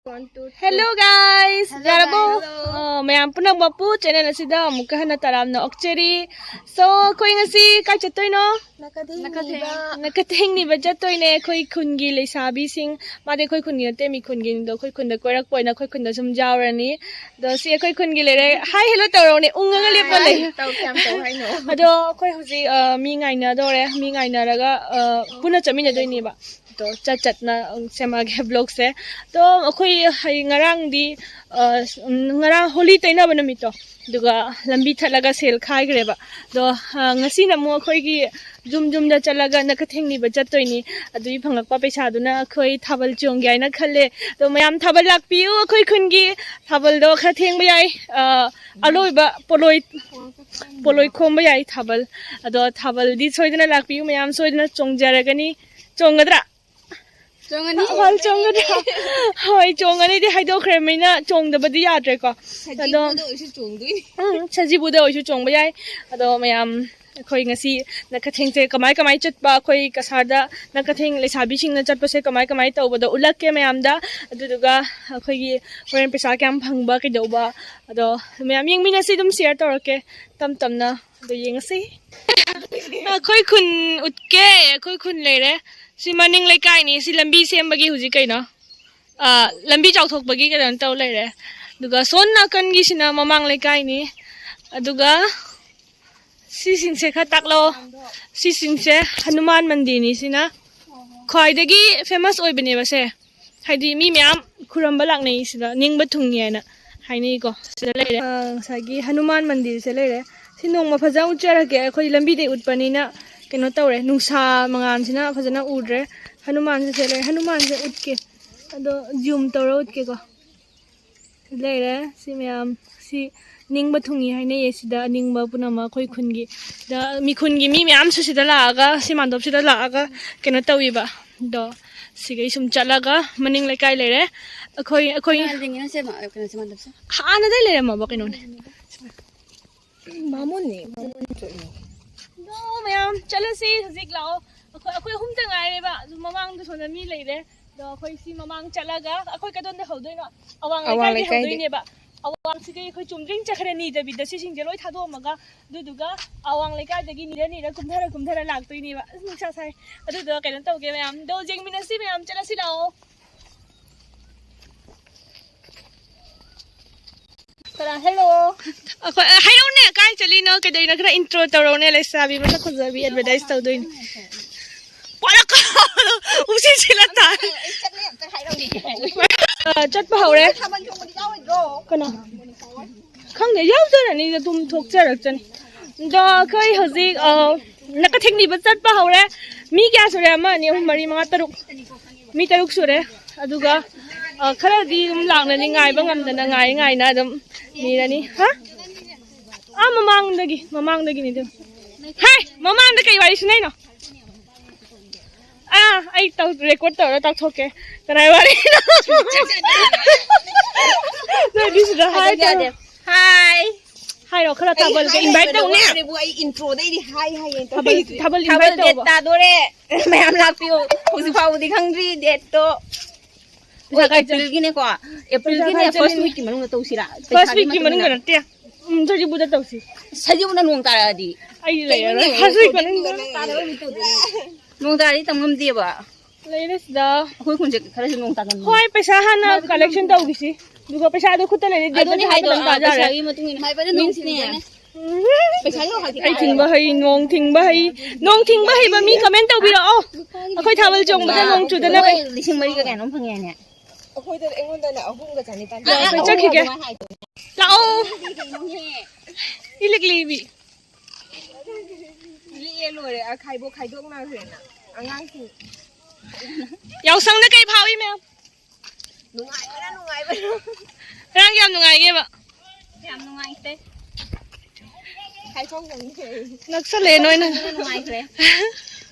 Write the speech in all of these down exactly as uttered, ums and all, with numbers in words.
Hello guys! Hello, ꯌꯥꯔꯕꯣ? Guys. ꯑꯣ, ꯃꯌꯥꯝ ꯄꯨꯝꯅꯃꯛꯄꯨ ꯆꯦꯅꯦꯜ ꯑꯁꯤꯗ ꯑꯃꯨꯛꯀ ꯍꯟꯅ ꯇꯔꯥꯝꯅ ꯑꯣꯛꯆꯔꯤ꯫ So, ꯑꯩꯈꯣꯏ ꯉꯁꯤ ꯀꯥꯏ ꯆꯠꯇꯣꯏꯅꯣ? ꯅꯀꯊꯦꯡ꯫ ꯅꯀꯊꯦꯡ ꯅꯤꯕ ꯆꯠꯇꯣꯏꯅꯦ ꯑꯩꯈꯣꯏ ꯈꯨꯟꯒꯤ ꯂꯩꯁꯥꯕꯤꯁꯤꯡ꯫ ꯃꯥꯗꯤ ꯑꯩꯈꯣꯏ ꯈꯨꯟꯒꯤ ꯅꯠꯇꯦ, ꯃꯤ ꯈꯨꯟꯒꯤꯅꯤꯗꯣ, ꯑꯩꯈꯣꯏ ꯈꯨꯟꯗ ꯀꯣꯏꯔꯛꯄ ꯑꯣꯏꯅ ꯑꯩꯈꯣꯏ ꯈꯨꯟꯗ ꯁꯨꯝ ꯌꯥꯎꯔꯅꯤ꯫ ꯑꯗꯣ ꯁꯤ ꯑꯩꯈꯣꯏ ꯈꯨꯟꯒꯤ ꯂꯩꯔꯦ꯫ Hi, hello ꯇꯧꯔꯛꯎꯅꯦ, ꯎꯪꯉꯒ ꯂꯦꯞꯄ ꯂꯩ꯫ ꯇꯧ, ꯀꯌꯥꯝ ꯇꯧ ꯍꯥꯏꯅꯣ? ꯑꯗꯣ ꯑꯩꯈꯣꯏ ꯍꯧꯖꯤꯛ, ꯑ, ꯃꯤ ꯉꯥꯏꯅꯗꯧꯔꯦ꯫ ꯃꯤ ꯉꯥꯏꯅꯔꯒ, ꯑ, ꯄꯨꯟꯅ ꯆꯠꯃꯤꯟꯅꯗꯣꯏꯅꯦꯕ꯫ ꯑꯗꯣ ꯆꯠ ꯆꯠꯅ, ꯑ, ꯁꯦꯝꯃꯛꯑꯒꯦ ꯕ꯭ꯂꯣꯒꯁꯦ꯫ ꯑꯗꯣ ꯑꯩꯈꯣꯏ ꯍꯌꯦꯡ ꯉꯔꯥꯡꯗꯤ, ꯑ, ꯎꯝ, ꯉꯔꯥꯡ ꯍꯣꯂꯤ ꯇꯩꯅꯕ ꯅꯨꯃꯤꯠꯇꯣ, ꯑꯗꯨꯒ ꯂꯝꯕꯤ ꯊꯠꯂꯒ ꯁꯦꯜ ꯈꯥꯏꯈ꯭ꯔꯦꯕ꯫ ꯑꯗꯣ, ꯑ, ꯉꯁꯤꯅ ꯑꯃꯨꯛ ꯑꯩꯈꯣꯏꯒꯤ ꯌꯨꯝ ꯌꯨꯝꯗ ꯆꯠꯂꯒ ꯅꯀꯊꯦꯡ ꯅꯤꯕ ꯆꯠꯇꯣꯏꯅꯤ꯫ ꯑꯗꯨꯒꯤ ꯐꯪꯂꯛꯄ ꯄꯩꯁꯥꯗꯨꯅ ꯑꯩꯈꯣꯏ ꯊꯥꯕꯜ ꯆꯣꯡꯒꯦ ꯍꯥꯏꯅ ꯈꯜꯂꯦ꯫ ꯑꯗꯣ ꯃꯌꯥꯝ ꯊꯥꯕꯜ ꯂꯥꯛꯄꯤꯌꯨ ꯑꯩꯈꯣꯏ ꯈꯨꯟꯒꯤ꯫ ꯊꯥꯕꯜꯗꯣ ꯈꯔ ꯊꯦꯡꯕ ꯌꯥꯏ꯫ ꯑ, ꯑꯔꯣꯏꯕ ꯄꯣꯂꯣꯏ, ꯄꯣꯂꯣꯏ ꯈꯣꯝꯕ ꯌꯥꯏ ꯊꯥꯕꯜ꯫ ꯑꯗꯣ ꯊꯥꯕꯜꯗꯤ ꯁꯣꯏꯗꯅ ꯂꯥꯛꯄꯤꯌꯨ, ꯃꯌꯥꯝ ꯁꯣꯏꯗꯅ ꯆꯣꯡꯖꯔꯒꯅꯤ꯫ ꯆꯣꯡꯒꯗ꯭ꯔꯥ? ꯆꯣꯡꯉꯅꯤ꯫ ꯊꯥꯕꯜ ꯆꯣꯡꯒꯗ꯭ꯔꯥ? ꯍꯣꯏ, ꯆꯣꯡꯉꯅꯤꯗꯤ ꯍꯥꯏꯗꯣꯛꯈ꯭ꯔꯦ, ꯃꯤꯅ ꯆꯣꯡꯗꯕꯗꯤ ꯌꯥꯗ꯭ꯔꯦꯀꯣ꯫ ꯑꯗꯣ, ꯁꯖꯤꯕꯨꯗ ꯑꯣꯏꯁꯨ ꯆꯣꯡꯗꯣꯏꯅꯤ꯫ ꯎꯝ, ꯁꯖꯤꯕꯨꯗ ꯑꯣꯏꯁꯨ ꯆꯣꯡꯕ ꯌꯥꯏ꯫ ꯑꯗꯣ ꯃꯌꯥꯝ ꯑꯩꯈꯣꯏ ꯉꯁꯤ ꯅꯀꯊꯦꯡꯁꯦ ꯀꯃꯥꯏ ꯀꯃꯥꯏ ꯆꯠꯄ, ꯑꯩꯈꯣꯏ ꯀꯁꯥꯔꯗ ꯅꯀꯊꯦꯡ ꯂꯩꯁꯥꯕꯤꯁꯤꯡꯅ ꯆꯠꯄꯁꯦ ꯀꯃꯥꯏ ꯀꯃꯥꯏ ꯇꯧꯕꯗꯣ ꯎꯠꯂꯛꯀꯦ ꯃꯌꯥꯝꯗ꯫ ꯑꯗꯨꯗꯨꯒ ꯑꯩꯈꯣꯏꯒꯤ ꯍꯣꯔꯦꯟ ꯄꯩꯁꯥ ꯀꯌꯥꯝ ꯐꯪꯕ ꯀꯩꯗꯧꯕ, ꯑꯗꯣ ꯃꯌꯥꯝ ꯌꯦꯡꯃꯤꯟꯅꯁꯤ, ꯑꯗꯨꯝ ꯁꯤꯌꯔ ꯇꯧꯔꯛꯀꯦ ꯇꯞ ꯇꯞꯅ꯫ ꯑꯗꯣ ꯌꯦꯡꯉꯁꯤ꯫ ꯑꯩꯈꯣꯏ ꯈꯨꯟ ꯎꯠꯀꯦ, ꯑꯩꯈꯣꯏ ꯈꯨꯟ ꯂꯩꯔꯦ꯫ ꯁꯤ ꯃꯅꯤꯡ ꯂꯩꯀꯥꯏꯅꯤ꯫ ꯁꯤ ꯂꯝꯕꯤ ꯁꯦꯝꯕꯒꯤ ꯍꯧꯖꯤꯛ ꯀꯩꯅꯣ, ꯑ, ꯂꯝꯕꯤ ꯆꯥꯎꯊꯣꯛꯄꯒꯤ ꯀꯩꯅꯣ ꯇꯧ ꯂꯩꯔꯦ꯫ ꯑꯗꯨꯒ ꯁꯣꯝ ꯅꯥꯀꯟꯒꯤꯁꯤꯅ ꯃꯃꯥꯡ ꯂꯩꯀꯥꯏꯅꯤ꯫ ꯑꯗꯨꯒ ꯁꯤꯁꯤꯡꯁꯦ ꯈꯔ ꯇꯥꯛꯂꯛꯑꯣ꯫ ꯁꯤꯁꯤꯡꯁꯦ ꯍꯅꯨꯃꯥꯟ ꯃꯟꯗꯤꯔꯅꯤ꯫ ꯁꯤꯅ ꯈ꯭ꯋꯥꯏꯗꯒꯤ ꯐꯦꯃꯁ ꯑꯣꯏꯕꯅꯦꯕ ꯁꯦ꯫ ꯍꯥꯏꯗꯤ ꯃꯤ ꯃꯌꯥꯝ ꯈꯨꯔꯨꯝꯕ ꯂꯥꯛꯅꯩ ꯁꯤꯗ, ꯅꯤꯡꯕ ꯊꯨꯡꯉꯤ ꯍꯥꯏꯅ ꯍꯥꯏꯅꯩꯀꯣ꯫ ꯁꯤꯗ ꯂꯩꯔꯦ꯫ ꯑ, ꯉꯁꯥꯏꯒꯤ ꯍꯅꯨꯃꯥꯟ ꯃꯟꯗꯤꯔꯁꯦ ꯂꯩꯔꯦ꯫ ꯁꯤ ꯅꯣꯡꯃ ꯐꯖꯅ ꯎꯠꯆꯔꯛꯀꯦ꯫ ꯑꯩꯈꯣꯏ ꯂꯝꯕꯤꯗꯩ ꯎꯠꯄꯅꯤꯅ ꯀꯩꯅꯣ ꯇꯧꯔꯦ, ꯅꯨꯡꯁꯥ ꯃꯉꯥꯜꯁꯤꯅ ꯐꯖꯅ ꯎꯗ꯭ꯔꯦ꯫ ꯍꯅꯨꯃꯥꯟꯁꯦ ꯁꯤꯗ ꯂꯩꯔꯦ꯫ ꯍꯅꯨꯃꯥꯟꯁꯦ ꯎꯠꯀꯦ꯫ ꯑꯗꯣ zoom ꯇꯧꯔ ꯎꯠꯀꯦꯀꯣ꯫ ꯂꯩꯔꯦ꯫ ꯁꯤ ꯃꯌꯥꯝ ꯁꯤ ꯅꯤꯡꯕ ꯊꯨꯡꯉꯤ ꯍꯥꯏꯅꯩꯌꯦ꯫ ꯁꯤꯗ ꯑꯅꯤꯡꯕ ꯄꯨꯝꯅꯃꯛ ꯑꯩꯈꯣꯏ ꯈꯨꯟꯒꯤ, ꯁꯤꯗ ꯃꯤꯈꯨꯟꯒꯤ ꯃꯤ ꯃꯌꯥꯝꯁꯨ ꯁꯤꯗ ꯂꯥꯛꯑꯒ, ꯁꯤ ꯃꯥꯟꯗꯣꯞꯁꯤꯗ ꯂꯥꯛꯑꯒ ꯀꯩꯅꯣ ꯇꯧꯋꯦꯕ꯫ ꯑꯗꯣ ꯁꯤꯒꯩ ꯁꯨꯝ ꯆꯠꯂꯒ ꯃꯅꯤꯡ ꯂꯩꯀꯥꯏ ꯂꯩꯔꯦ꯫ ꯑꯩꯈꯣꯏ, ꯑꯩꯈꯣꯏ ꯀꯅꯥꯅ ꯂꯤꯡꯉꯤꯅꯣ ꯁꯦ ꯃꯥ-, ꯀꯩꯅꯣꯁꯦ ꯃꯥꯟꯗꯣꯞꯁꯦ? ꯍꯥꯟꯅꯗꯩ ꯂꯩꯔꯝꯃꯕ ꯀꯩꯅꯣꯅꯦ꯫ ꯕꯥꯃꯣꯟꯅꯦ, ꯕꯥꯃꯣꯟ ꯆꯠꯂꯤꯅꯦ꯫ ꯑꯗꯣ ꯃꯌꯥꯝ ꯆꯠꯂꯁꯤ ꯍꯧꯖꯤꯛ ꯂꯥꯛꯑꯣ꯫ ꯑꯩꯈꯣꯏ, ꯑꯩꯈꯣꯏ ꯑꯍꯨꯝꯇ ꯉꯥꯏꯔꯦꯕ꯫ ꯑꯗꯨ ꯃꯃꯥꯡꯗ ꯁꯣꯝꯗ ꯃꯤ ꯂꯩꯔꯦ꯫ ꯑꯗꯣ ꯑꯩꯈꯣꯏ ꯁꯤ ꯃꯃꯥꯡ ꯆꯠꯂꯒ ꯑꯩꯈꯣꯏ ꯀꯗꯣꯝꯗ ꯍꯧꯗꯣꯏꯅꯣ? ꯑꯋꯥꯡ ꯑꯋꯥꯡ ꯂꯩꯀꯥꯏꯗꯩ ꯂꯩꯀꯥꯏꯗꯩ꯫ ꯍꯧꯗꯣꯏꯅꯦꯕ꯫ ꯑꯋꯥꯡꯁꯤꯗꯤ ꯑꯩꯈꯣꯏ ꯆꯨꯝꯗ꯭ꯔꯤꯡ ꯆꯠꯈ꯭ꯔꯦ ꯅꯤꯗꯕꯤꯗ, ꯁꯤꯁꯤꯡꯁꯦ ꯂꯣꯏ ꯊꯥꯗꯣꯛꯑꯝꯃꯒ, ꯑꯗꯨꯗꯨꯒ ꯑꯋꯥꯡ ꯂꯩꯀꯥꯏꯗꯒꯤ ꯅꯤꯔ ꯅꯤꯔ ꯀꯨꯝꯊꯔ ꯀꯨꯝꯊꯔ ꯂꯥꯛꯇꯣꯏꯅꯦꯕ꯫ ꯑꯁ, ꯅꯨꯡꯁꯥ ꯁꯥꯏ꯫ ꯑꯗꯨꯗꯣ ꯀꯩꯅꯣ ꯇꯧꯒꯦ ꯃꯌꯥꯝ, ꯑꯗꯣ ꯌꯦꯡꯃꯤꯟꯅꯁꯤ ꯃꯌꯥꯝ, ꯆꯠꯂꯁꯤ ꯂꯥꯛꯑꯣ꯫ ꯀꯅꯥ? ꯍꯦꯜꯂꯣ꯫ ꯑꯩꯈꯣꯏ, ꯑ, ꯍꯥꯏꯔꯛꯎꯅꯦ, ꯀꯥꯏ ꯆꯠꯂꯤꯅꯣ, ꯀꯩꯗꯧꯔꯤꯅꯣ? ꯈꯔ intro ꯇꯧꯔꯛꯎꯅꯦ, ꯂꯩꯁꯥꯕꯤ ꯃꯁꯛ ꯐꯖꯕꯤ advertise ꯇꯧꯗꯣꯏꯅꯦ꯫ ꯄꯣꯔꯛꯀꯅꯨ! ꯎꯁꯤꯠꯁꯤꯅ ꯇꯥꯏ꯫ ꯑ, ꯆꯠꯄ ꯍꯧꯔꯦ꯫ ꯀꯅꯥ? ꯈꯪꯗꯦ, ꯌꯥꯎꯖꯔꯅꯤꯗ, ꯑꯗꯨꯝ ꯊꯣꯛꯆꯔꯛꯆꯅꯤ꯫ ꯑꯗꯣ ꯑꯩꯈꯣꯏ ꯍꯧꯖꯤꯛ, ꯑ, ꯅꯀ ꯊꯦꯡꯅꯤꯕ ꯆꯠꯄ ꯍꯧꯔꯦ꯫ ꯃꯤ ꯀꯌꯥ ꯁꯨꯔꯦ? ꯑꯃ, ꯑꯅꯤ, ꯑꯍꯨꯝ, ꯃꯔꯤ, ꯃꯉꯥ, ꯇꯔꯨꯛ꯫ ꯃꯤ ꯇꯔꯨꯛ ꯁꯨꯔꯦ꯫ ꯑꯗꯨꯒ, ꯑ, ꯈꯔꯗꯤ ꯑꯗꯨꯝ ꯂꯥꯛꯅꯅꯤ, ꯉꯥꯏꯕ ꯉꯝꯗꯅ ꯉꯥꯏ ꯉꯥꯏꯅ ꯑꯗꯨꯝ ꯅꯤꯔꯅꯤ꯫ ꯍꯥ? ꯑꯥ, ꯃꯃꯥꯡꯗꯒꯤ, ꯃꯃꯥꯡꯗꯒꯤꯅꯤ ꯑꯗꯨꯝ꯫ ꯍꯥꯏ, ꯃꯃꯥꯡꯗ ꯀꯩ ꯋꯥꯔꯤ ꯁꯥꯟꯅꯩꯅꯣ? ꯑꯥ, ꯑꯩ ꯇꯧ-, record ꯇꯧꯔ ꯇꯥꯛꯊꯣꯛꯀꯦ꯫ ꯀꯅꯥꯏ ꯋꯥꯔꯤꯅꯣ? ꯅꯣꯏꯗꯤ ꯁꯤꯗ ꯍꯥꯏ ꯌꯥꯗꯦ, ꯇꯧꯔꯣ꯫ ꯌꯥꯗꯦ꯫ ꯍꯥꯏ꯫ ꯍꯥꯏꯔꯣ, ꯈꯔ ꯑꯩ ꯊꯥꯕꯜꯒ ꯍꯥꯏ invite ꯍꯥꯏꯕ ꯇꯧꯅꯦ꯫ ꯂꯣꯏꯔꯦꯕꯨ, ꯑꯩ introꯗꯩꯗꯤ ꯍꯥꯏ ꯍꯥꯏꯌꯦ ꯊꯥꯕꯜ, ꯇꯧꯔꯤꯁꯦ꯫ ꯊꯥꯕꯜ ꯊꯥꯕꯜ invite date ꯇꯧꯕ꯫ ꯇꯥꯗꯣꯔꯦ꯫ ꯃꯌꯥꯝ ꯂꯥꯛꯄꯤꯌꯨ꯫ ꯍꯧꯖꯤꯛ ꯐꯥꯎꯕꯗꯤ ꯈꯪꯗ꯭ꯔꯤ dateꯇꯣ꯫ ꯄꯩꯁꯥ ꯍꯣꯏ, ꯀꯥꯏ ꯆꯠ-, Aprilꯒꯤꯅꯦꯀꯣ꯫ Aprilꯒꯤꯅꯦ, ꯄꯩꯁꯥ ꯀꯥꯏ first ꯆꯠꯂꯤꯅꯣ? Weekꯀꯤ ꯃꯅꯨꯡꯗ ꯇꯧꯁꯤꯔꯥ? First ꯄꯩꯁꯥꯒꯤ weekꯀꯤ ꯃꯇꯨꯡ ꯏꯟꯅ꯫ ꯃꯅꯨꯡꯗ ꯅꯠꯇꯦ꯫ ꯎꯝ, ꯁꯖꯤꯕꯨꯗ ꯇꯧꯁꯤ꯫ ꯁꯖꯤꯕꯨꯅ ꯅꯣꯡ ꯇꯥꯔꯛꯑꯗꯤ? ꯑꯩ ꯂꯩꯔꯔꯣꯏ꯫ ꯀꯩꯅꯣꯅꯦ, First week ꯃꯅꯨꯡꯗ꯫ ꯅꯣꯡ ꯇꯥꯗꯕ ꯅꯨꯃꯤꯠ ꯇꯧꯗꯣꯏꯅꯦ꯫ ꯅꯣꯡ ꯇꯥꯔꯗꯤ ꯇꯝ ꯉꯝꯗꯦꯕ꯫ ꯂꯩꯔꯦ ꯁꯤꯗ꯫ ꯑꯩꯈꯣꯏ ꯈꯨꯟꯁꯦ ꯈꯔꯁꯨ ꯅꯣꯡ ꯇꯥꯒꯟꯕꯅꯦ꯫ ꯍꯣꯏ, ꯄꯩꯁꯥ ꯍꯥꯟꯅ collection ꯇꯧꯈꯤꯁꯤ꯫ ꯑꯗꯨꯒ ꯄꯩꯁꯥꯗꯣ ꯈꯨꯠꯇ ꯂꯩꯔꯗꯤ ꯑꯗꯨꯅꯦ date ꯍꯥꯏꯗꯣ, ꯃꯇꯨꯡ ꯏꯟꯅ ꯑꯥ, ꯇꯥꯖꯔꯦ꯫ ꯄꯩꯁꯥꯒꯤ ꯃꯇꯨꯡ ꯏꯟꯅ꯫ ꯃꯥꯏꯕꯅ ꯅꯣꯡ ꯃꯤꯟꯁꯅꯦ꯫ ꯊꯤꯟꯕꯅꯦ꯫ ꯎꯝ꯫ ꯄꯩꯁꯥꯒꯤ ꯋꯥꯈꯜꯗꯤ ꯑꯩ ꯊꯤꯟꯕ ꯍꯩ, ꯅꯣꯡ ꯊꯤꯡꯕ ꯍꯩ, ꯅꯣꯡ ꯊꯤꯡꯕ ꯍꯩꯕ ꯃꯤ comment ꯇꯧꯕꯤꯔꯛꯑꯣ꯫ ꯑꯩꯈꯣꯏ ꯊꯥꯕꯜ ꯆꯣꯡꯕꯗ ꯅꯣꯡ ꯆꯨꯗꯅꯕ꯫ ꯃꯣꯏ ꯂꯤꯁꯤꯡ ꯃꯔꯤꯒ ꯀꯌꯥꯅꯣꯝ ꯐꯪꯉꯦ ꯍꯥꯏꯅꯦ꯫ ꯑꯩꯈꯣꯏꯗ, ꯑꯩꯉꯣꯟꯗꯅ ꯑꯍꯨꯝꯒ ꯆꯅꯤꯄꯥꯟ꯫ ꯑꯥ, ꯑꯥ, ꯑꯩ ꯆꯠꯈꯤꯒꯦ꯫ ꯑꯍꯨꯝꯒ ꯑꯗꯨꯃꯥꯏ ꯍꯥꯏꯗꯣ꯫ ꯂꯥꯛꯑꯣ꯫ ꯀꯩꯅꯣꯍꯦ꯫ ꯏꯂꯤꯛꯂꯤꯕꯤ꯫ ꯂꯤꯛꯑꯦ ꯂꯣꯏꯔꯦ꯫ ꯑ, ꯈꯥꯏꯕꯣꯛ ꯈꯥꯏꯗꯣꯛꯅꯈ꯭ꯔꯦꯅ ꯑꯉꯥꯡꯁꯤꯡ꯫ ꯌꯥꯎꯁꯪꯗ ꯀꯩ ꯐꯥꯎꯏ, ꯃꯦꯝ? ꯅꯨꯡꯉꯥꯏꯕꯅ, ꯅꯨꯡꯉꯥꯏꯕꯅ꯫ ꯉꯔꯥꯡ ꯌꯥꯝ ꯅꯨꯡꯉꯥꯏꯒꯦꯕ꯫ ꯌꯥꯝ ꯅꯨꯡꯉꯥꯏꯇꯦ꯫ ꯍꯥꯏꯐꯝ ꯈꯪꯗꯦ꯫ ꯅꯛꯁꯜꯂꯛꯑꯦ ꯅꯣꯏꯅ꯫ ꯅꯨꯡꯉꯥꯏꯈ꯭ꯔꯦ꯫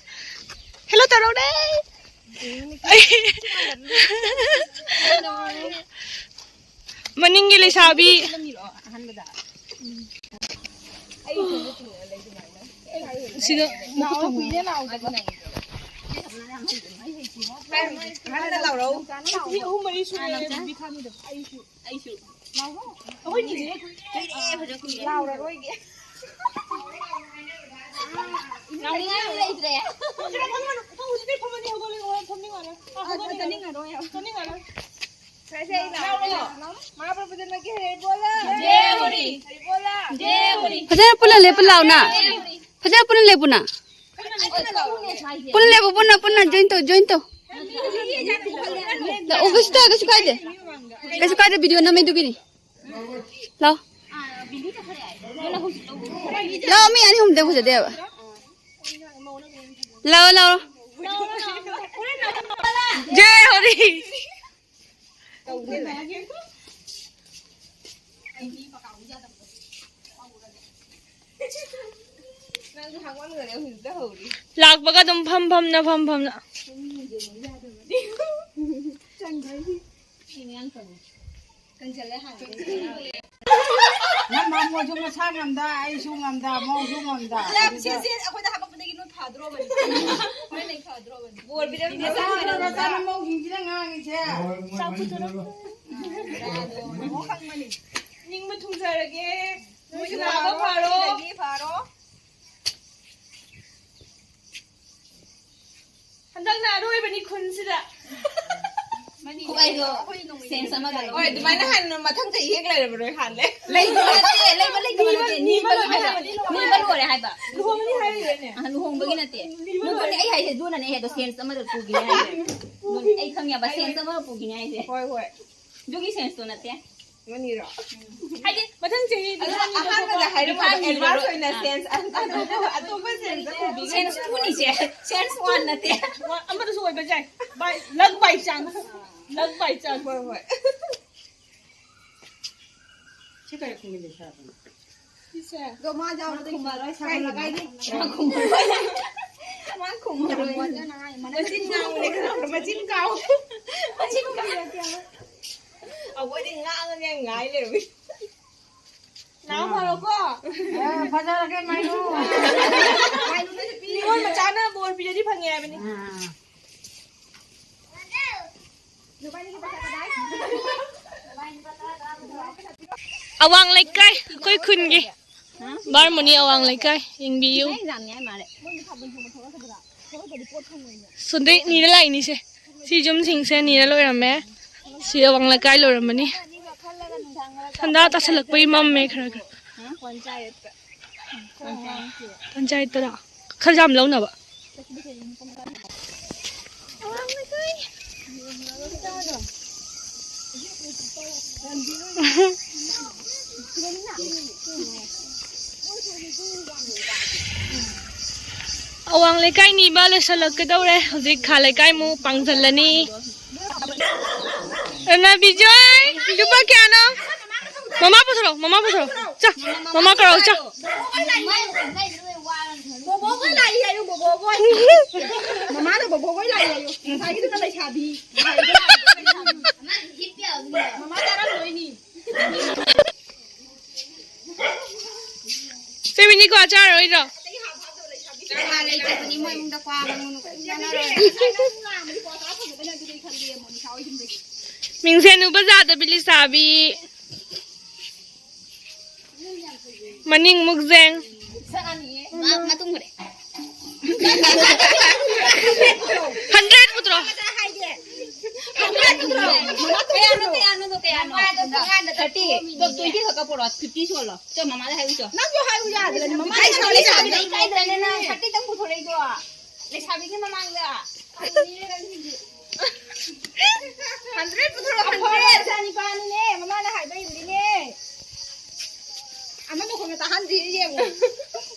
Hello ꯇꯧꯔꯛꯎꯅꯦ꯫ ꯃꯅꯤꯡꯒꯤ ꯂꯩꯁꯥꯕꯤ꯫ ꯁꯤꯗ ꯃꯈꯨꯠ ꯊꯝꯃꯣ꯫ ꯉꯟꯅ ꯂꯥꯎꯔꯛꯎ꯫ ꯆꯍꯤ ꯑꯍꯨꯝ ꯃꯔꯤ ꯁꯨꯔꯦ ꯕꯤꯕꯤ ꯈꯥꯡꯉꯤꯗꯣ꯫ ꯑꯩꯁꯨ꯫ ꯑꯩꯁꯨ꯫ ꯑꯩꯈꯣꯏ ꯅꯤꯅꯦ ꯀꯨꯏꯔꯦ꯫ ꯀꯨꯏꯔꯦ, ꯐꯖ ꯀꯨꯏꯔꯦ꯫ ꯂꯥꯎꯔꯔꯣꯏꯒꯦ꯫ ꯂꯥꯎꯅꯤꯡꯉꯥꯏ ꯂꯩꯇ꯭ꯔꯦ꯫ ꯈꯔ ꯐꯝꯃꯅꯨ꯫ ꯍꯧꯖꯤꯛꯇꯤ ꯐꯝꯃꯅꯤ, ꯍꯧꯒꯠꯂꯦ, ꯍꯧꯒꯠꯂꯦ, ꯐꯝꯅꯤꯡꯉꯔꯣꯏ꯫ ꯑ, ꯍꯧꯒꯠꯅꯤꯡꯉꯔꯣꯏ꯫ ꯆꯠꯅꯤꯡꯉꯔꯣꯏ꯫ ꯆꯠꯅꯤꯡꯉꯔꯣꯏ꯫ ꯁꯦ, ꯁꯦ, ꯑꯩ ꯂꯥꯎꯔꯦ꯫ ꯃꯍꯥꯄ꯭ꯔꯚꯨ ꯖꯟꯃ ꯀꯤ ꯍꯔꯦ ꯕꯣꯂ꯫ ꯖꯦ ꯍꯣꯔꯤ꯫ ꯍꯔꯦ ꯕꯣꯂ꯫ ꯖꯦ ꯍꯣꯔꯤ꯫ ꯐꯖꯅ ꯄꯨꯟꯅ ꯂꯦꯞꯄꯨ ꯂꯥꯎꯅ꯫ ꯖꯦ ꯍꯣꯔꯤ꯫ ꯐꯖꯅ ꯄꯨꯟꯅ ꯂꯦꯞꯄꯨꯅ꯫ ꯄꯨꯟꯅ ꯂꯦꯞꯄꯨ, ꯄꯨꯟꯅ, ꯄꯨꯟꯅ, join ꯇꯧ, join ꯇꯧ꯫ ꯂꯥꯛꯑꯣ, ꯀꯩꯁꯨ ꯇꯧ-, ꯀꯩꯁꯨ ꯀꯥꯏꯗꯦ꯫ ꯀꯩꯁꯨ ꯀꯥꯏꯗꯦ, video ꯅꯝꯃꯤꯗꯨꯒꯤꯅꯤ꯫ ꯂꯥꯛꯑꯣ꯫ ꯂꯥꯛꯑꯣ, ꯃꯤ ꯑꯅꯤ ꯑꯍꯨꯝꯗꯪ ꯐꯖꯗꯦꯕ꯫ ꯂꯥꯛꯑꯣ, ꯂꯥꯛꯑꯣ꯫ ꯖꯦ ꯍꯣꯔꯤ꯫ ꯅꯪꯁꯨ ꯍꯥꯡꯃꯟꯈꯔꯦ, ꯍꯧꯖꯤꯛꯇ ꯍꯧꯔꯤ꯫ ꯂꯥꯛꯄꯒ ꯑꯗꯨꯝ ꯐꯝ ꯐꯝꯅ, ꯐꯝ ꯐꯝꯅ꯫ ꯆꯪꯈ꯭ꯔꯅꯤ꯫ ꯀꯟꯁꯤꯜꯂꯦ ꯍꯥꯟꯅ꯫ ꯅꯪ ꯃꯣꯏꯁꯨ ꯃꯁꯥ ꯉꯝꯗ, ꯑꯩꯁꯨ ꯉꯝꯗ, ꯃꯧꯁꯨ ꯉꯝꯗ꯫ ꯌꯥꯝ ꯑꯗꯨꯗ ꯁꯦ, ꯁꯦ, ꯑꯩꯈꯣꯏꯗ ꯍꯥꯄꯛꯄꯗꯒꯤ ꯅꯣꯏ ꯐꯗ꯭ꯔꯣꯕꯅꯤ꯫ ꯍꯣꯔꯦꯟ ꯂꯩ ꯐꯗ꯭ꯔꯣꯕꯅꯤ꯫ ꯕꯣꯔ ꯄꯤꯔꯝꯗ꯭ꯔꯁꯨ ꯅꯆꯥ ꯅꯨꯄꯥ ꯃꯆꯥ ꯅꯃꯧꯁꯤꯡꯁꯤꯅ ꯉꯥꯡꯉꯤꯁꯦ꯫ ꯆꯥꯛ ꯄꯨꯊꯣꯔꯛꯑꯣ꯫ ꯌꯥꯗꯣ, ꯅꯃꯧ ꯈꯪꯕꯅꯤ꯫ ꯅꯤꯡꯕ ꯊꯨꯡꯖꯔꯒꯦ꯫ ꯅꯣꯏꯁꯨ ꯅꯥꯕ ꯐꯔꯣ꯫ ꯁꯤꯗꯒꯤ ꯐꯔꯣ꯫ ꯍꯟꯗꯛꯅ ꯑꯔꯣꯏꯕꯅꯤ ꯈꯨꯟꯁꯤꯗ꯫ ꯈꯨꯍꯩꯗꯣ ꯑꯩꯈꯣꯏ ꯅꯣꯡꯃꯩ sense ꯑꯃꯗ ꯂꯧ꯫ ꯍꯣꯏ, ꯑꯗꯨꯃꯥꯏꯅ ꯍꯥꯟꯅ ꯃꯊꯪ ꯆꯍꯤ ꯍꯦꯛ ꯂꯩꯔꯝꯃꯔꯣꯏ ꯍꯥꯜꯂꯦ꯫ ꯂꯩꯕ ꯅꯠꯇꯦ, ꯂꯩꯕ ꯂꯩꯇꯕ ꯅꯠꯇꯦ, ꯅꯤꯕ ꯅꯤꯕ ꯂꯣꯏꯔꯦ ꯍꯥꯏꯕ꯫ ꯅꯤꯕ ꯂꯣꯏꯔꯦ ꯍꯥꯏꯕ꯫ ꯂꯨꯍꯣꯡꯕꯅꯤ ꯍꯥꯏꯔꯤꯕꯅꯦ꯫ ꯑ, ꯂꯨꯍꯣꯡꯕꯒꯤ ꯅꯠꯇꯦ꯫ ꯅꯤꯕ ꯂꯨꯍꯣꯡꯕꯅꯤ ꯂꯣꯏꯔꯦ꯫ ꯑꯩ ꯍꯥꯏꯁꯦ ꯑꯗꯨꯅꯅꯦ ꯑꯩ ꯑꯗꯣ sense ꯑꯃꯗ ꯄꯨꯈꯤꯅꯤ ꯍꯥꯏꯁꯦ꯫ ꯑꯗꯨꯅꯦ ꯑꯩ ꯈꯪꯉꯦꯕ, sense ꯑꯃꯗ ꯄꯨꯈꯤꯅꯤ ꯍꯥꯏꯁꯦ꯫ ꯍꯣꯏ, ꯍꯣꯏ꯫ ꯑꯗꯨꯒꯤ senseꯇꯣ ꯅꯠꯇꯦ꯫ ꯃꯅꯤꯔꯣ? ꯍꯥꯏꯗꯤ ꯃꯊꯪ ꯆꯍꯤ ꯑꯗꯣ ꯗꯤꯐꯥ ꯑꯍꯥꯟꯕꯗ ꯅꯤꯔꯣꯏ꯫ ꯍꯥꯏꯔꯝꯕꯗꯣ ꯗꯤꯐꯥ ꯅꯤꯔꯣꯏ꯫ Advance ꯑꯣꯏꯅ ꯑꯥ꯫ Sense ꯑꯇꯣꯞꯄ, ꯑꯇꯣꯞꯄ senseꯇ ꯄꯨꯕꯤꯒꯅꯤ꯫ Sense twoꯅꯤꯁꯦ, sense one ꯅꯠꯇꯦ꯫ ꯋꯥ-, ꯑꯃꯗꯁꯨ ꯑꯣꯏꯕ ꯌꯥꯏ꯫ By, luck by chance꯫ Luck by chance꯫ ꯍꯣꯏ, ꯍꯣꯏ꯫ ꯁꯤ ꯀꯔꯤ ꯈꯨꯝꯃꯤꯅꯣ ꯁꯥꯕꯅꯣ? ꯁꯤꯁꯦ꯫ ꯑꯗꯣ ꯃꯥ ꯌꯥꯎꯔꯗꯤ ꯈꯨꯝꯃꯔꯣꯏ, ꯁꯥꯒꯠꯂꯒ ꯑꯩꯗꯤ꯫ ꯃꯥ ꯈꯨꯝꯃꯔꯣꯏ꯫ ꯃꯥ ꯈꯨꯝꯃꯔꯣꯏ꯫ ꯃꯆꯤꯟ ꯉꯥꯡꯕꯅꯦ ꯈꯪꯕ꯭ꯔꯥ? ꯃꯆꯤꯟ ꯀꯥꯎ꯫ ꯃꯆꯤꯟ ꯀꯥꯎ꯫ ꯑꯩꯈꯣꯏꯗꯤ ꯉꯥꯡꯉꯒꯦ ꯉꯥꯏ ꯂꯩꯔꯝꯃꯤ꯫ ꯅꯥꯎ ꯐꯔꯣꯀꯣ꯫ ꯑ, ꯐꯖꯔꯒꯦ ꯃꯥꯏꯅꯨ꯫ ꯅꯤꯉꯣꯜ ꯃꯆꯥꯅ ꯕꯣꯔ ꯄꯤꯔꯗꯤ ꯐꯪꯉꯦ ꯍꯥꯏꯕꯅꯤ꯫ ꯑꯥ꯫ ꯑꯋꯥꯡ ꯂꯩꯀꯥꯏ, ꯑꯩꯈꯣꯏ ꯈꯨꯟꯒꯤ꯫ ꯕꯥꯔꯃꯣꯅꯤ ꯑꯋꯥꯡ ꯂꯩꯀꯥꯏ ꯌꯦꯡꯕꯤꯌꯨ꯫ ꯁꯣꯟꯗꯩ ꯅꯤꯔ ꯂꯥꯛꯏꯅꯤꯁꯦ꯫ ꯁꯤ ꯌꯨꯝꯁꯤꯡꯁꯦ ꯅꯤꯔ ꯂꯣꯏꯔꯝꯃꯦ꯫ ꯁꯤ ꯑꯋꯥꯡ ꯂꯩꯀꯥꯏ ꯂꯣꯏꯔꯝꯃꯅꯤ꯫ ꯁꯟꯗꯥ ꯇꯥꯁꯜꯂꯛꯄꯒꯤ ꯃꯝꯃꯦ ꯈꯔ ꯈꯔ꯫ ꯄꯟꯆꯥꯌꯠꯇꯔꯥ? ꯈꯔ ꯌꯥꯝ ꯂꯧꯅꯕ꯫ ꯑꯋꯥꯡ ꯂꯩꯀꯥꯏ ꯅꯤꯕ ꯂꯣꯏꯁꯤꯜꯂꯛꯀꯗꯧꯔꯦ꯫ ꯍꯧꯖꯤꯛ ꯈꯥ ꯂꯩꯀꯥꯏꯃꯨꯛ ꯄꯥꯡꯁꯤꯜꯂꯅꯤ꯫ ꯑꯅꯥ ꯕꯤꯖꯣꯏ, ꯂꯨꯄꯥ ꯀꯌꯥꯅꯣ? ꯃꯃꯥ ꯄꯨꯊꯣꯔꯛꯑꯣ, ꯃꯃꯥ ꯄꯨꯊꯣꯔꯛꯑꯣ꯫ ꯆꯣ, ꯃꯃꯥ ꯀꯧꯔꯛꯑꯣ, ꯆꯣ꯫ ꯕꯣꯕꯣꯈꯣꯏ ꯂꯥꯛꯏ ꯍꯥꯏꯌꯨ, ꯕꯣꯕꯣꯈꯣꯏ꯫ ꯃꯃꯥꯅ ꯕꯣꯕꯣꯈꯣꯏ ꯂꯥꯛꯏ ꯍꯥꯏꯌꯨ꯫ ꯉꯁꯥꯏꯒꯤꯗꯨꯅ ꯂꯩꯁꯥꯕꯤ꯫ ꯃꯃꯥ ꯆꯥꯔꯝꯗꯣꯏꯅꯤ꯫ ꯁꯦ, ꯃꯤꯅꯤ ꯀ꯭ꯋꯥ ꯆꯥꯔꯔꯣꯏꯗ꯭ꯔꯣ? ꯀ꯭ꯋꯥ ꯂꯩꯇꯕꯅꯤ, ꯃꯣꯏ ꯏꯃꯨꯡꯗ ꯀ꯭ꯋꯥ ꯃꯪꯒꯅꯨ ꯀꯔꯤꯝ ꯆꯥꯟꯅꯔꯣꯏ꯫ ꯃꯤꯡꯁꯦꯟ ꯎꯕ ꯌꯥꯗꯕꯤ ꯂꯩꯁꯥꯕꯤ꯫ ꯃꯅꯤꯡ ꯃꯨꯛꯖꯦꯡ꯫ ꯃꯥ ꯃꯇꯨꯡ ꯍꯨꯔꯦ꯫ ꯍꯟꯗ꯭ꯔꯦꯠ ꯄꯨꯊꯣꯔꯛꯑꯣ꯫ ꯀꯌꯥꯅꯣ, ꯀꯌꯥꯅꯣ, ꯀꯌꯥꯅꯣ? ꯊꯥꯔꯇꯤ꯫ ꯇꯣ, ꯇ꯭ꯋꯦꯟꯇꯤ ꯈꯛ ꯀꯛꯄꯔꯣ? ꯐꯤꯐꯇꯤ ꯁꯨꯍꯜꯂꯣ꯫ ꯆꯣ, ꯃꯃꯥꯗ ꯍꯥꯏꯌꯨ ꯆꯣ꯫ ꯅꯪꯁꯨ ꯍꯥꯏꯌꯨ ꯌꯥꯗ꯭ꯔꯅꯦ, ꯃꯃꯥꯗ ꯍꯥꯏꯌꯨ ꯌꯥꯗ꯭ꯔꯅꯦ꯫ ꯏꯀꯥꯏꯗ꯭ꯔꯅꯦ ꯅꯪ? ꯊꯥꯔꯇꯤꯗꯪ ꯄꯨꯊꯣꯔꯛꯏꯗꯣ꯫ ꯂꯩꯁꯥꯕꯤꯒꯤ ꯃꯃꯥꯡꯗ꯫ Hundred ꯄꯨꯊꯣꯔꯛꯑꯣ, hundred. ꯃꯆꯥꯅꯤꯄꯥꯅꯤꯅꯦ, ꯃꯃꯥꯅ ꯍꯥꯏꯕ ꯏꯜꯂꯤꯅꯦ꯫ ꯑꯃ ꯃꯈꯣꯟꯒ ꯇꯥꯍꯟꯗꯦ, ꯌꯦꯡꯉꯣ꯫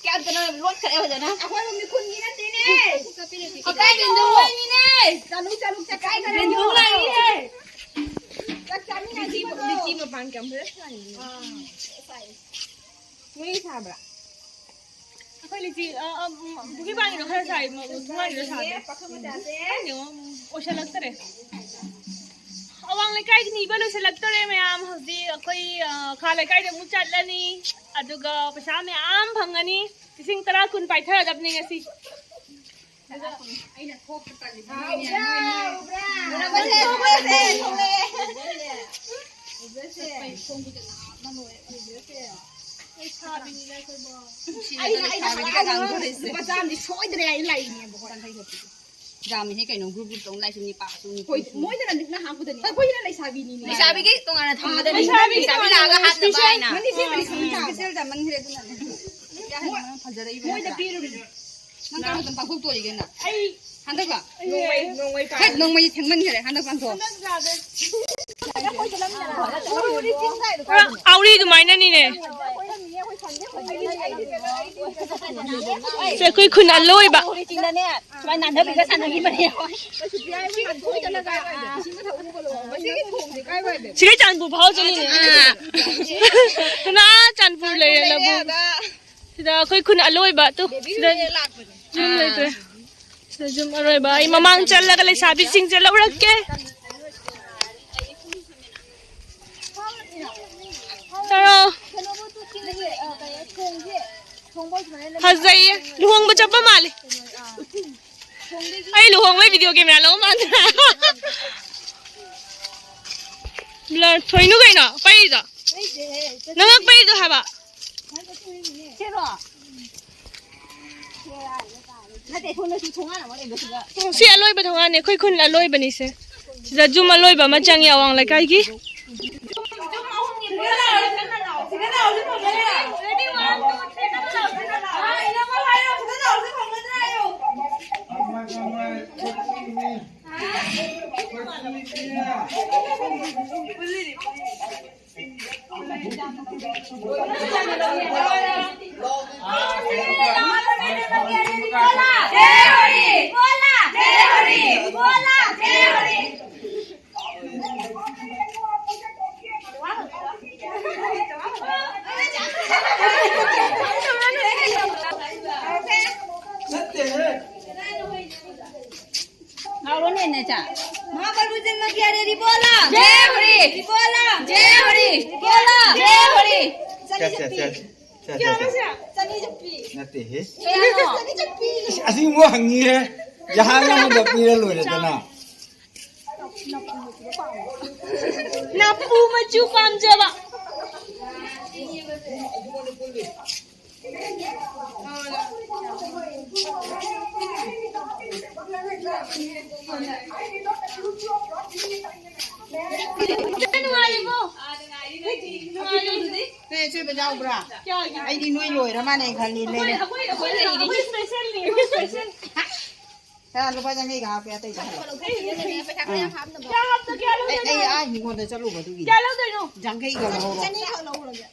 ꯀꯌꯥꯝꯇꯅ ꯂꯣꯠꯈ꯭ꯔꯦ ꯐꯖꯅ꯫ ꯑꯩꯈꯣꯏ ꯃꯤꯈꯨꯟꯒꯤ ꯅꯠꯇꯦꯅꯦ꯫ ꯀꯗꯥꯏꯗꯅꯣ? ꯆꯠꯂꯨ, ꯆꯠꯂꯨ, ꯆꯠꯈꯥꯏꯈ꯭ꯔꯦ꯫ ꯕꯦꯟꯗꯨ ꯂꯥꯛꯏꯍꯦ꯫ ꯆꯥꯛ ꯆꯥꯃꯤꯟꯅꯁꯤ ꯂꯤꯆꯤ, ꯀꯩꯅꯣ꯫ ꯂꯤꯆꯤ ꯃꯄꯥꯟ ꯀꯌꯥꯝ ꯐꯖꯅ ꯁꯥꯠꯂꯤ꯫ ꯑꯥ, ꯁꯥꯏ꯫ ꯅꯣꯏ ꯁꯥꯕ꯭ꯔꯥ? ꯑꯩꯈꯣꯏ ꯂꯤꯆꯤ, ꯑ, ꯑ, ꯎꯝ, ꯄꯨꯈ꯭ꯔꯤ ꯄꯥꯟꯒꯤꯗꯣ ꯈꯔ ꯁꯥꯏ, ꯃ-, ꯊꯣꯡꯒꯥꯟꯒꯤꯗꯣ ꯁꯥꯗꯦ꯫ ꯄꯥꯈꯪ ꯃꯆꯥꯁꯦ꯫ ꯈꯪꯗꯦꯉꯣ, ꯑꯣꯏꯁꯜꯂꯛꯇꯔꯦ꯫ ꯑꯋꯥꯡ ꯂꯩꯀꯥꯏꯒꯤ ꯅꯤꯕ ꯂꯣꯏꯁꯤꯜꯂꯛꯇꯣꯔꯦ ꯃꯌꯥꯝ꯫ ꯍꯧꯖꯤꯛ ꯑꯩꯈꯣꯏ, ꯑ, ꯈꯥ ꯂꯩꯀꯥꯏꯗ ꯑꯃꯨꯛ ꯆꯠꯂꯅꯤ, ꯑꯗꯨꯒ ꯄꯩꯁꯥ ꯃꯌꯥꯝ ꯐꯪꯉꯅꯤ꯫ ꯂꯤꯁꯤꯡ ꯇꯔꯥ ꯀꯨꯟ ꯄꯥꯏꯊꯔꯗꯕꯅꯤ ꯉꯁꯤ꯫ ꯑꯩꯅ ꯊꯣꯛꯄ ꯇꯜꯂꯤꯕ ꯅꯣꯏꯅꯦ, ꯅꯣꯏꯅꯦ꯫ ꯂꯩꯁꯥꯕꯤꯅꯤꯅ ꯑꯩꯈꯣꯏꯕꯨ꯫ ꯑꯩꯅ, ꯑꯩꯅ ꯂꯩꯁꯥꯕꯤꯅꯤꯒ ꯉꯥꯡꯊꯣꯔꯛꯏꯁꯦ꯫ ꯂꯨꯄꯥ ꯆꯥꯝꯃꯗꯤ ꯁꯣꯏꯗꯅ ꯑꯩ ꯂꯥꯛꯏꯅꯦꯕꯀꯣ꯫ ꯌꯥꯝꯃꯤꯍꯦ ꯀꯩꯅꯣ, ꯒ꯭ꯔꯨꯞ ꯒ꯭ꯔꯨꯞ ꯇꯧ ꯂꯥꯛꯏꯁꯦ, ꯃꯤ ꯄꯥꯛ ꯁꯨꯝ ꯍꯣꯏ, ꯃꯣꯏꯗꯅ ꯃꯤꯠꯅ ꯍꯥꯞꯄꯗꯅꯤ꯫ ꯑꯩꯈꯣꯏꯅ ꯂꯩꯁꯥꯕꯤꯅꯤꯅꯦ꯫ ꯂꯩꯁꯥꯕꯤꯒꯤ ꯇꯣꯉꯥꯟꯅ ꯊꯝꯒꯗꯕꯅꯤ꯫ ꯂꯩꯁꯥꯕꯤꯒꯤ ꯂꯩꯁꯥꯕꯤ ꯇꯣꯉꯥꯟꯅ ꯂꯥꯛꯑꯒ ꯍꯥꯞꯅꯕ special꯫ ꯍꯥꯏꯅ꯫ ꯃꯅꯤ special ꯂꯩꯁꯥꯕꯤ ꯇꯥꯕ꯫ Special ꯇꯥꯃꯟꯈ꯭ꯔꯦ ꯑꯗꯨꯅꯅꯦ꯫ ꯃꯣꯏ-, ꯐꯖꯔꯛꯏꯕ ꯃꯣꯏꯗ ꯅꯠꯇ꯭ꯔꯥ? ꯄꯤꯔꯨꯔꯤꯅꯦ꯫ ꯅꯪ ꯀꯔꯝꯕ ꯄꯥꯡꯊꯣꯛ ꯇꯣꯔꯤꯒꯦ ꯅꯪ? ꯑꯩ ꯍꯟꯗꯛꯀ? ꯅꯣꯡꯃꯩ, ꯅꯣꯡꯃꯩ ꯍꯦ, ꯄꯥꯏ-, ꯅꯣꯡꯃꯩ ꯊꯦꯡꯃꯟꯈ꯭ꯔꯦ ꯍꯟꯗꯛ ꯄꯥꯡꯊꯣꯛ꯫ ꯍꯟꯗꯛ ꯌꯥꯗꯦ꯫ ꯄꯨꯔꯥ ꯑꯥꯎꯔꯤ ꯑꯗꯨꯃꯥꯏꯅꯅꯤꯅꯦ꯫ ꯁꯦ, ꯑꯩꯈꯣꯏ ꯈꯨꯟ ꯑꯂꯣꯏꯕ꯫ ꯁꯨꯃꯥꯏꯅ ꯅꯥꯟꯊꯕꯤꯒ ꯁꯥꯟꯅꯈꯤꯕꯅꯦ꯫ ꯁꯤꯒꯩ ꯆꯥꯟꯄꯨꯔ ꯐꯥꯎ ꯆꯠꯂꯤꯅꯦ꯫ ꯑꯥ꯫ ꯀꯅꯥ ꯆꯥꯟꯄꯨꯔ ꯂꯩꯔꯦ ꯂꯧꯕꯨꯛ꯫ ꯁꯤꯗ ꯑꯩꯈꯣꯏ ꯈꯨꯟ ꯑꯂꯣꯏꯕ ꯇꯨ꯫ ꯁꯤꯗ ꯌꯨꯝ ꯂꯩꯇ꯭ꯔꯦ꯫ ꯁꯤꯗ ꯌꯨꯝ ꯑꯔꯣꯏꯕ꯫ ꯑꯩ ꯃꯃꯥꯡ ꯆꯠꯂꯒ ꯂꯩꯁꯥꯕꯤꯁꯤꯡꯁꯦ ꯂꯧꯔꯛꯀꯦ꯫ ꯇꯧꯔꯣ꯫ ꯐꯖꯩꯌꯦ꯫ ꯂꯨꯍꯣꯡꯕ ꯆꯠꯄ ꯃꯥꯜꯂꯤ꯫ ꯑꯩ ꯂꯨꯍꯣꯡꯕꯩ video camera ꯂꯧꯕ ꯃꯥꯟꯗ꯭ꯔꯥ? Blur ꯊꯣꯏꯅꯨ ꯀꯩꯅꯣ ꯄꯩꯗꯣ? ꯅꯪ ꯄꯩꯗꯣ ꯍꯥꯏꯕ? ꯅꯠꯇꯦ, ꯁꯣꯝꯗꯁꯨ ꯊꯣꯡꯒꯥꯟ ꯑꯃ ꯂꯩꯕꯁꯤꯗ꯫ ꯁꯤ ꯑꯂꯣꯏꯕ ꯊꯣꯡꯒꯥꯟꯅꯦ, ꯑꯩꯈꯣꯏ ꯈꯨꯟ ꯑꯂꯣꯏꯕꯅꯤꯁꯦ꯫ ꯁꯤꯗ ꯌꯨꯝ ꯑꯂꯣꯏꯕ ꯑꯃ ꯆꯪꯉꯤ ꯑꯋꯥꯡ ꯂꯩꯀꯥꯏꯒꯤ꯫ ꯉꯥꯎꯔꯣꯅꯦ, ꯅꯦꯆꯥ꯫ महाप्रभु जन्म किया रे री बोला। ꯏꯀꯣꯂꯥ! ꯖꯦ ꯍꯣꯔꯤ! ꯏꯀꯣꯂꯥ! ꯖꯦ ꯍꯣꯔꯤ! ꯆꯠ, ꯆꯠ, ꯆꯠ, ꯆꯠ, ꯆꯠ, ꯆꯠ꯫ ꯆꯅꯤ ꯆꯠꯄꯤ꯫ ꯅꯠꯇꯦꯍꯦ꯫ ꯀꯌꯥꯅꯣ? ꯆꯅꯤ ꯆꯠꯄꯤ꯫ ꯑꯁ, ꯑꯁꯤꯒꯨꯝꯕ ꯍꯪꯉꯤꯍꯦ꯫ ꯖꯍꯥꯟ ꯑꯃꯗ ꯄꯤꯔ ꯂꯣꯏꯔꯦꯗꯅ꯫ ꯅꯥꯄꯨ ꯃꯆꯨ ꯄꯥꯝꯖꯕ꯫ ꯅꯨꯡꯉꯥꯏꯔꯤꯕꯣ? ꯅꯨꯡꯉꯥꯏꯔꯤ꯫ ꯅꯣꯏ ꯑꯆꯣꯏꯕ ꯌꯥꯎꯕ꯭ꯔꯥ? ꯌꯥꯎꯏ꯫ ꯑꯩꯗꯤ ꯅꯣꯏ ꯂꯣꯏꯔ ꯃꯥꯅꯦ ꯈꯜꯂꯤ, ꯑꯩꯈꯣꯏ, ꯂꯩꯔꯦ꯫ ꯑꯩꯈꯣꯏ, ꯑꯩꯈꯣꯏ ꯂꯩꯔꯤ, ꯑꯩꯈꯣꯏ special ꯅꯤ, ꯑꯩꯈꯣꯏ special꯫ ꯁꯦ, ꯂꯨꯄꯥ ꯌꯥꯡꯈꯩꯒ ꯍꯥꯞꯀꯦ, ꯑꯇꯩꯗꯤ ꯍꯜꯂꯣ꯫ ꯄꯩꯁꯥ ꯈꯔ ꯌꯥꯝ ꯍꯥꯞꯅꯕ꯫ ꯀꯌꯥ ꯍꯥꯞꯇ-, ꯀꯌꯥ ꯑꯩ, ꯂꯧꯗꯣꯏꯅꯣ? ꯑꯩ ꯑꯥ ꯍꯤꯡꯒꯣꯜꯗ ꯆꯠꯂꯨꯕ ꯑꯗꯨꯒꯤ꯫ ꯀꯌꯥ ꯂꯧꯗꯣꯏꯅꯣ? ꯌꯥꯡꯈꯩꯒ ꯂꯧꯍꯧꯔꯣ꯫ ꯆꯅꯤꯈꯛ ꯂꯧꯍꯧꯔꯒꯦ꯫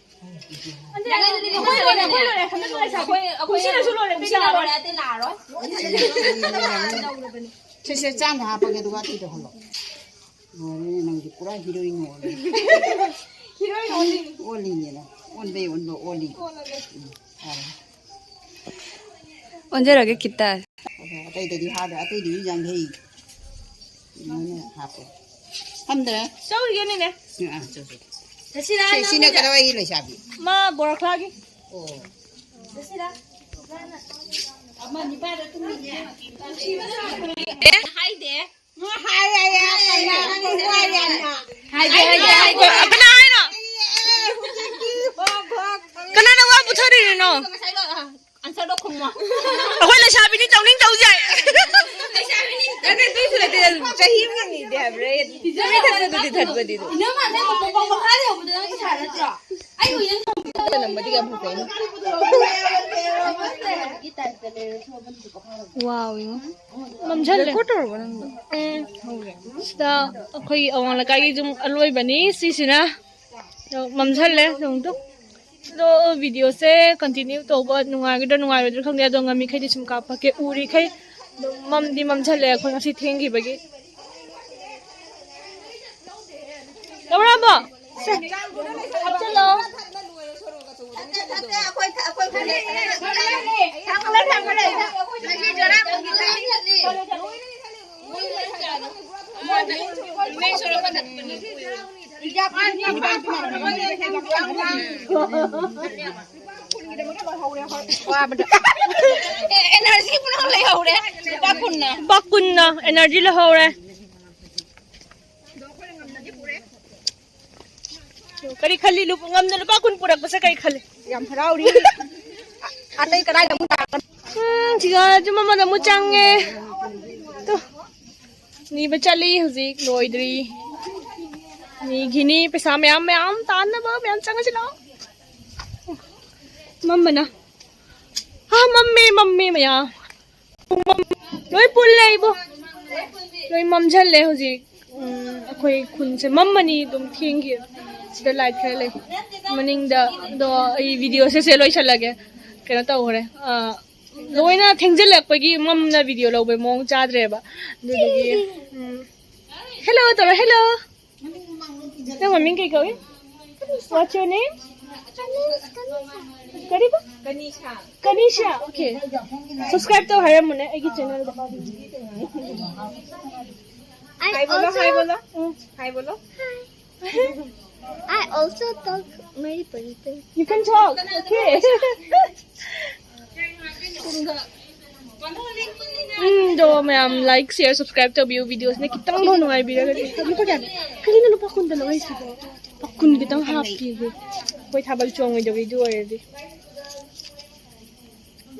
ꯑꯗꯨꯗꯤ ꯑꯩꯈꯣꯏ ꯂꯣꯏꯔꯦ, ꯑꯩꯈꯣꯏ ꯂꯣꯏꯔꯦ, ꯍꯟꯗꯛ ꯂꯣꯏꯔꯦ, ꯑꯩꯈꯣꯏ, ꯑꯩꯈꯣꯏ ꯀꯨꯝꯁꯤꯗꯁꯨ ꯂꯣꯏꯔꯦ, ꯀꯨꯝꯁꯤꯗ ꯂꯣꯏꯔꯦ, ꯑꯇꯩ ꯂꯥꯛꯑꯔꯣꯏ꯫ ꯁꯦ, ꯁꯦ, ꯆꯥꯝꯃ ꯍꯥꯞꯄꯒꯦ, ꯑꯗꯨꯒ ꯑꯇꯩꯗꯣ ꯍꯜꯂꯣ꯫ ꯂꯣꯏꯔꯦ, ꯅꯪꯗꯤ ꯄꯨꯔꯥ heroine ꯑꯣꯜꯂꯦ꯫ Heroine ꯑꯣꯜꯂꯤꯅꯤ꯫ ꯑꯣꯜꯂꯤꯅꯦ ꯅꯪ꯫ ꯑꯣꯟꯕꯩ ꯑꯣꯟꯕ ꯑꯣꯜꯂꯤ꯫ ꯑꯣꯜꯂꯒꯦ꯫ ꯎꯝ, ꯐꯔꯦ꯫ ꯑꯣꯟꯖꯔꯒꯦ ꯈꯤꯇ꯫ ꯑꯗꯣ ꯑꯇꯩꯗꯗꯤ ꯍꯥꯞꯄꯦ, ꯑꯇꯩꯗꯗꯤ ꯌꯥꯡꯈꯩ꯫ ꯑꯗꯨꯃꯥꯏꯅ ꯍꯥꯞꯄꯦ꯫ ꯊꯝꯗ꯭ꯔꯦ? ꯆꯧꯔꯤꯒꯦꯅꯦꯅꯦ꯫ ꯑꯥ, ꯆꯧꯁꯤ꯫ ꯁꯤ, ꯁꯤꯅ ꯀꯗꯥꯋꯥꯏꯒꯤ ꯂꯩꯁꯥꯕꯤ? ꯃꯥ ꯕꯣꯔꯥꯈꯥꯒꯤ꯫ ꯑꯣ꯫ ꯑꯃ ꯅꯤꯄꯥꯗ ꯇꯨꯝꯃꯤꯅꯦ꯫ ꯑꯦ? ꯍꯥꯏꯗꯦ꯫ ꯍꯥꯏ, ꯍꯥꯏ, ꯍꯥꯏ, ꯍꯥꯏ, ꯍꯥꯏ, ꯍꯥꯏ, ꯍꯥꯏ꯫ ꯍꯥꯏꯗꯦ, ꯍꯥꯏꯗꯦ, ꯍꯥꯏꯗꯦ꯫ ꯀꯅꯥ ꯍꯥꯏꯅꯣ? ꯍꯣ, ꯍꯣ, ꯈꯪꯉꯦ꯫ ꯀꯅꯥꯅ ꯋꯥ ꯄꯨꯊꯔꯤꯅꯣ? ꯉꯁꯥꯏꯗꯣ, ꯑ, answer ꯗꯣ ꯈꯨꯝꯃꯣ꯫ ꯑꯩꯈꯣꯏ ꯂꯩꯁꯥꯕꯤꯗꯤ ꯇꯧꯅꯤꯡ ꯇꯧ ꯌꯥꯏ꯫ ꯂꯩꯁꯥꯕꯤꯅꯤ꯫ ꯅꯠꯇꯦ, ꯑꯗꯨꯏꯁꯨ ꯅꯠꯇꯦ, ꯆꯍꯤ ꯑꯃꯒꯤꯅꯤꯗꯤ ꯍꯥꯏꯕ꯭ꯔꯥ? ꯏꯆꯦ ꯊꯠꯄꯗꯨꯗꯤ ꯊꯠꯄꯗꯤ ꯑꯗꯨ꯫ ꯏꯅꯝꯃ, ꯅꯪ ꯃꯈꯥꯗ ꯌꯧꯕꯗ ꯅꯪ ꯏꯁꯥ ꯅꯠꯇ꯭ꯔꯣ? ꯑꯩꯕꯨ ꯌꯦꯡ ꯊꯝꯕꯗ ꯅꯝꯕꯗꯤ ꯌꯥꯝ ꯐꯖꯩ꯫ ꯋꯥꯎ, ꯌꯦꯡꯉꯣ꯫ ꯃꯝꯁꯤꯜꯂꯦ꯫ Record ꯇꯧꯔꯕꯣ ꯅꯪꯗꯣ? ꯎꯝ꯫ ꯁꯤꯗ ꯑꯩꯈꯣꯏꯒꯤ ꯑꯋꯥꯡ ꯂꯩꯀꯥꯏꯒꯤ ꯌꯨꯝ ꯑꯂꯣꯏꯕꯅꯤ ꯁꯤꯁꯤꯅ꯫ ꯑꯗꯣ ꯃꯝꯁꯤꯜꯂꯦ ꯑꯗꯨꯝ꯫ ꯑꯗꯣ video ꯁꯦ continue ꯇꯧꯕ ꯅꯨꯡꯉꯥꯏꯒꯗ꯭ꯔꯥ ꯅꯨꯡꯉꯥꯏꯔꯣꯏꯗ꯭ꯔꯥ ꯈꯪꯗꯦ꯫ ꯑꯗꯣ ꯉꯝꯃꯤꯈꯩꯗꯤ ꯁꯨꯝ ꯀꯥꯞꯄꯛꯀꯦ꯫ ꯎꯔꯤꯈꯩ ꯑꯗꯨꯝ ꯃꯝꯗꯤ ꯃꯝꯁꯤꯜꯂꯦ ꯑꯩꯈꯣꯏ ꯉꯁꯤ ꯊꯦꯡꯈꯤꯕꯒꯤ꯫ ꯂꯧꯔꯛꯑꯕꯣ? ꯁꯦ, ꯍꯥꯞꯆꯤꯜꯂꯣ꯫ ꯋꯥꯕꯗ꯫ ꯑꯦ, energy ꯄꯨꯝꯅꯃꯛ ꯂꯩꯍꯧꯔꯦ꯫ ꯂꯨꯄꯥ ꯀꯨꯟꯅ꯫ ꯂꯨꯄꯥ ꯀꯨꯟꯅ energy ꯂꯩꯍꯧꯔꯦ꯫ ꯀꯔꯤ ꯈꯜꯂꯤ? ꯂꯨꯄꯥ, ꯉꯝꯅ ꯂꯨꯄꯥ ꯀꯨꯟ ꯄꯨꯔꯛꯄꯁꯦ ꯀꯔꯤ ꯈꯜꯂꯤ? ꯌꯥꯝ ꯍꯔꯥꯎꯔꯤ꯫ ꯑꯇꯩ ꯀꯗꯥꯏꯗ ꯑꯃꯨꯛ ꯇꯥꯔꯛꯀꯅꯤ? ꯎꯝ, ꯁꯤꯒ ꯌꯨꯝ ꯑꯃꯗ ꯑꯃꯨꯛ ꯆꯪꯉꯦ꯫ ꯇꯨ꯫ ꯅꯤꯕ ꯆꯠꯂꯤ ꯍꯧꯖꯤꯛ, ꯂꯣꯏꯗ꯭ꯔꯤ꯫ ꯅꯤꯈꯤꯅꯤ, ꯄꯩꯁꯥ ꯃꯌꯥꯝ ꯃꯌꯥꯝ ꯇꯥꯟꯅꯕ ꯃꯌꯥꯝ ꯆꯪꯉꯁꯤ ꯂꯥꯛꯑꯣ꯫ ꯃꯝꯕꯅ꯫ ꯍꯥ, ꯃꯝꯃꯦ, ꯃꯝꯃꯦ ꯃꯌꯥꯝ꯫ ꯂꯣꯏ ꯄꯨꯜꯂꯦ ꯏꯕꯣ꯫ ꯂꯣꯏ ꯃꯝꯁꯤꯜꯂꯦ ꯍꯧꯖꯤꯛ꯫ ꯎꯝ, ꯑꯩꯈꯣꯏ ꯈꯨꯟꯁꯦ ꯃꯝꯃꯅꯤ ꯑꯗꯨꯝ ꯊꯦꯡꯈꯤ꯫ ꯁꯤꯗ light ꯈꯔ ꯂꯩ꯫ ꯃꯅꯤꯡꯗ ꯑꯗꯣ ꯑꯩ video ꯁꯦ ꯁꯦ ꯂꯣꯏꯁꯤꯜꯂꯒꯦ꯫ ꯀꯩꯅꯣ ꯇꯧꯈ꯭ꯔꯦ꯫ ꯑ, ꯂꯣꯏꯅ ꯊꯦꯡꯖꯤꯜꯂꯛꯄꯒꯤ ꯃꯝꯅ video ꯂꯧꯕꯩ ꯃꯑꯣꯡ ꯆꯥꯗ꯭ꯔꯦꯕ꯫ ꯑꯗꯨꯗꯨꯒꯤ, ꯎꯝ, hello ꯇꯧꯔꯣ, hello꯫ ꯅꯪ ꯃꯃꯤꯡ ꯀꯩ ꯀꯧꯏ? What's your name? ꯀꯔꯤꯕ? ꯀꯅꯤꯁꯥ꯫ ꯀꯅꯤꯁꯥ, okay. Subscribe ꯇꯧ ꯍꯥꯏꯔꯝꯃꯨꯅꯦ ꯑꯩꯒꯤ channel the. I high ꯕꯣꯂꯣ, also, high ꯕꯣꯂꯣ꯫ Um. High ꯕꯣꯂꯣ꯫ I also talk Manipuri. You can talk, okay. ꯎꯝ, ꯑꯗꯣ ꯃꯌꯥꯝ like, share, subscribe ꯇꯧꯕꯤꯌꯨ꯫ Video ꯁꯤꯅ ꯈꯤꯇꯪ ꯐꯥꯎ ꯅꯨꯡꯉꯥꯏꯕꯤꯔꯒꯗꯤ꯫ ꯂꯨꯄꯥ ꯀꯌꯥꯅꯣ? ꯀꯔꯤꯅꯣ ꯂꯨꯄꯥ ꯀꯨꯟꯗ ꯂꯧꯔꯛꯏꯁꯤꯕꯣ? ꯂꯨꯄꯥ ꯀꯨꯟ ꯈꯤꯇꯪ ꯍꯥꯞꯄꯤꯒꯦ꯫ ꯑꯩꯈꯣꯏ ꯊꯥꯕꯜ ꯆꯣꯡꯉꯣꯏꯗꯧꯔꯤ ꯑꯗꯨ ꯑꯣꯏꯔꯗꯤ꯫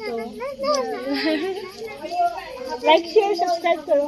ꯑꯗꯣ like, share, subscribe ꯇꯧꯔꯣ꯫